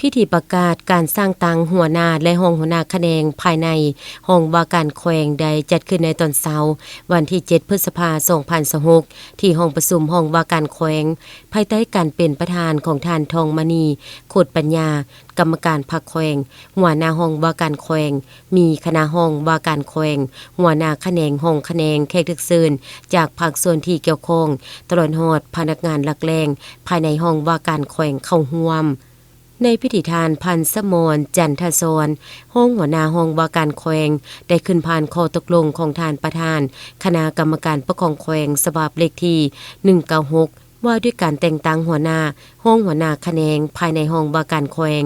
ພິທີປະກາດການສ້າງຕັ້ງຫົວໜ້າ ແລະ ຮອງຫົວໜ້າຂະແໜງພາຍໃນຫ້ອງວ່າການແຂວງ ໄດ້ຈັດຂຶ້ນໃນຕອນເຊົ້າ ວັນທີເຈັດ ພຶດສະພາ ສອງພັນຊາວຫົກ ທີ່ຫ້ອງປະຊຸມຫ້ອງວ່າການແຂວງ ພາຍໃຕ້ການເປັນປະທານຂອງທ່ານ ທອງມະນີ ໂຄດປັນຍາ ກຳມະການພັກແຂວງ, ຫົວໜ້າຫ້ອງວ່າການແຂວງ, ມີຄະນະຫ້ອງວ່າການແຂວງ, ຫົວໜ້າຂະແໜງ, ຮອງຂະແໜງ, ແຂກຖືກເຊີນຈາກພາກສ່ວນທີ່ກ່ຽວຂ້ອງ, ຕະຫຼອດຮອດພະນັກງານຫຼັກແຫຼ່ງພາຍໃນຫ້ອງວ່າການແຂວງເຂົ້າຮ່ວມ. ໃນພິທີ ທ່ານ ພັນສະໝອນ ຈັນທະສອນ ຮອງຫົວໜ້າຫ້ອງວ່າການແຂວງ ໄດ້ຂຶ້ນຜ່ານຂໍ້ຕົກລົງຂອງທ່ານປະທານຄະນະກຳມະການປົກຄອງແຂວງ ສະບັບເລກທີໜຶ່ງເກົ້າຫົກ ວ່າດ້ວຍການແຕ່ງຕັ້ງຫົວໜ້າ, ຮອງຫົວໜ້າຂະແໜງພາຍໃນຫ້ອງວ່າການແຂວງ,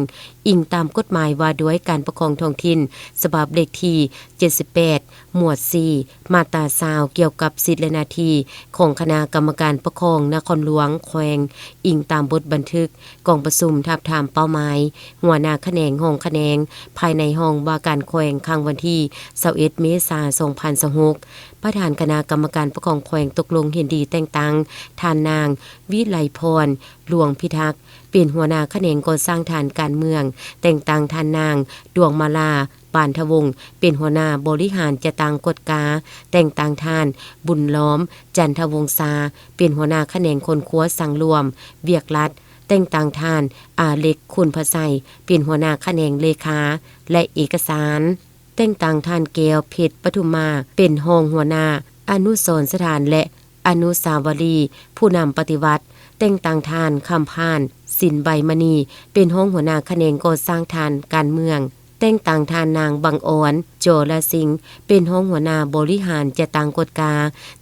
ອີງຕາມກົດໝາຍວ່າດ້ວຍການປົກຄອງທ້ອງຖິ່ນ ສະບັບເລກທີເຈັດສິບແປດ ໝວດສີ່ ມາດຕາຊາວ ກ່ຽວກັບສິດ ແລະ ໜ້າທີ່ຂອງຄະນະກຳມະການປົກຄອງນະຄອນຫຼວງ, ແຂວງ, ອີງຕາມບົດບັນທຶກກອງປະຊຸມທາບທາມເປົ້າໝາຍຫົວໜ້າຂະແໜງ, ຮອງຂະແໜງ ພາຍໃນຫ້ອງວ່າການແຂວງ ຄັ້ງວັນທີຊາວເອັດ ເມສາ ສອງພັນຊາວຫົກ. ປະທານຄະນະກຳມະການປົກຄອງແຂວງຕົກລົງເຫັນດີແຕ່ງຕັ້ງທ່ານນາງ ວິໄລພອນ ຫຼວງພິທັກ ເປັນຫົວໜ້າຂະແໜງກໍ່ສ້າງທາງການເມືອງ, ແຕ່ງຕັ້ງທ່ານນາງ ດວງມາລາ ປານທະວົງ ເປັນຫົວໜ້າບໍລິຫານຈັດຕັ້ງກວດກາ, ແຕ່ງຕັ້ງທ່ານ ບຸນລ້ອມ ຈັນທະວົງສາ ເປັນຫົວໜ້າຂະແໜງຄົ້ນຄວ້າສັງລວມວຽກລັດ, ແຕ່ງຕັ້ງທ່ານ ອາເລັກ ຂຸນພະໄຊ ເປັນຫົວໜ້າຂະແໜງເລຂາ ແລະ ເອກະສານ, ແຕ່ງຕັ້ງທ່ານ ແກ້ວເພັດ ປະທຸມມາ ເປັນຮອງຫົວໜ້າອະນຸສອນສະຖານ ແລະ ອະນຸສາວະລີຜູ້ນຳປະຕິວັດ, ແຕ່ງຕັ້ງທ່ານ ຄຳພານ ສິນໃບມະນີ ເປັນຮອງຫົວໜ້າຂະແໜງກໍ່ສ້າງທາງການເມືອງ, ແຕ່ງຕັ້ງທ່ານນາງ ບັງອອນ ຈໍລະສິງ ເປັນຮອງຫົວໜ້າບໍລິຫານຈັດຕັ້ງກວດກາ,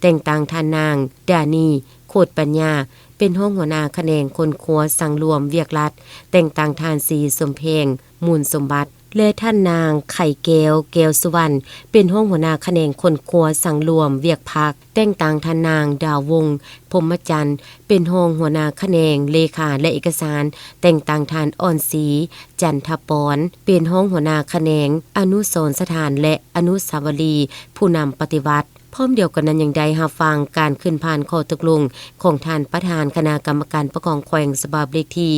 ແຕ່ງຕັ້ງທ່ານນາງ ດານີ ໂຄດປັນຍາ ເປັນຮອງຫົວໜ້າຂະແໜງຄົ້ນຄວ້າສັງລວມວຽກລັດ, ແຕ່ງຕັ້ງທ່ານ ສີສົມແພງ ມູນສົມບັດ ແລະ ທ່ານນາງ ໄຂ່ແກ້ວ ແກ້ວສຸວັນ ເປັນຮອງຫົວໜ້າຂະແໜງຄົ້ນຄວ້າສັງລວມວຽກພັກ, ແຕ່ງຕັ້ງທ່ານນາງ ດາວວົງ ພົມມະຈັນ ເປັນຮອງຫົວໜ້າຂະແໜງເລຂາ ແລະ ເອກະສານ, ແຕ່ງຕັ້ງທ່ານ ອ່ອນສີ ຈັນທະປອນ ເປັນຮອງຫົວໜ້າຂະແໜງອະນຸສອນສະຖານ ແລະ ອະນຸສາວະລີຜູ້ນຳປະຕິວັດ. ພ້ອມດຽວກັນນັ້ນຍັງໄດ້ຮັບຟັງການຂຶ້ນຜ່ານຂໍ້ຕົກລົງຂອງທ່ານປະທານຄະນະກຳມະການປົກຄອງແຂວງ ສະບັບເລກທີ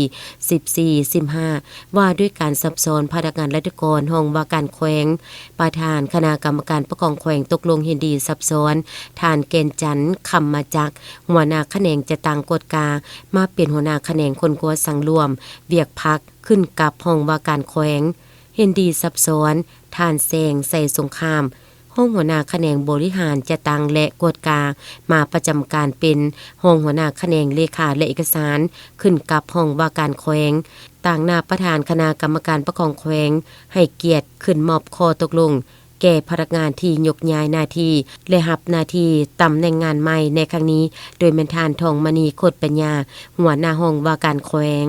ສິບສີ່ ສິບຫ້າ ວ່າດ້ວຍການສັບຊ້ອນພະນັກງານລັດຖະກອນຫ້ອງວ່າການແຂວງ. ປະທານຄະນະກຳມະການປົກຄອງແຂວງຕົກລົງເຫັນດີສັບຊ້ອນທ່ານ ແກ່ນຈັນ ຄຳມະຈັກ ຫົວໜ້າຂະແໜງຈັດຕັ້ງກວດກາ ມາເປັນຫົວໜ້າຂະແໜງຄົ້ນຄວ້າສັງລວມວຽກພັກ ຂຶ້ນກັບຫ້ອງວ່າການແຂວງ. ເຫັນດີສັບຊ້ອນທ່ານ ແສງ ໄຊສົງຄາມ ຮອງຫົວໜ້າຂະແໜງບໍລິຫານຈັດຕັ້ງ ແລະ ກວດກາ ມາປະຈຳການເປັນຮອງຫົວໜ້າຂະແໜງເລຂາ ແລະ ເອກະສານ ຂຶ້ນກັບຫ້ອງວ່າການແຂວງ. ຕາງໜ້າປະທານຄະນະກຳມະການປົກຄອງແຂວງ ໃຫ້ກຽດຂຶ້ນມອບຂໍ້ຕົກລົງແກ່ພະນັກງານທີ່ຍົກຍ້າຍໜ້າທີ່ ແລະ ຮັບໜ້າທີ່ຕຳແໜ່ງງານໃໝ່ໃນຄັ້ງນີ້ ໂດຍແມ່ນທ່ານ ທອງມະນີ ໂຄດປັນຍາ ຫົວໜ້າຫ້ອງວ່າການແຂວງ.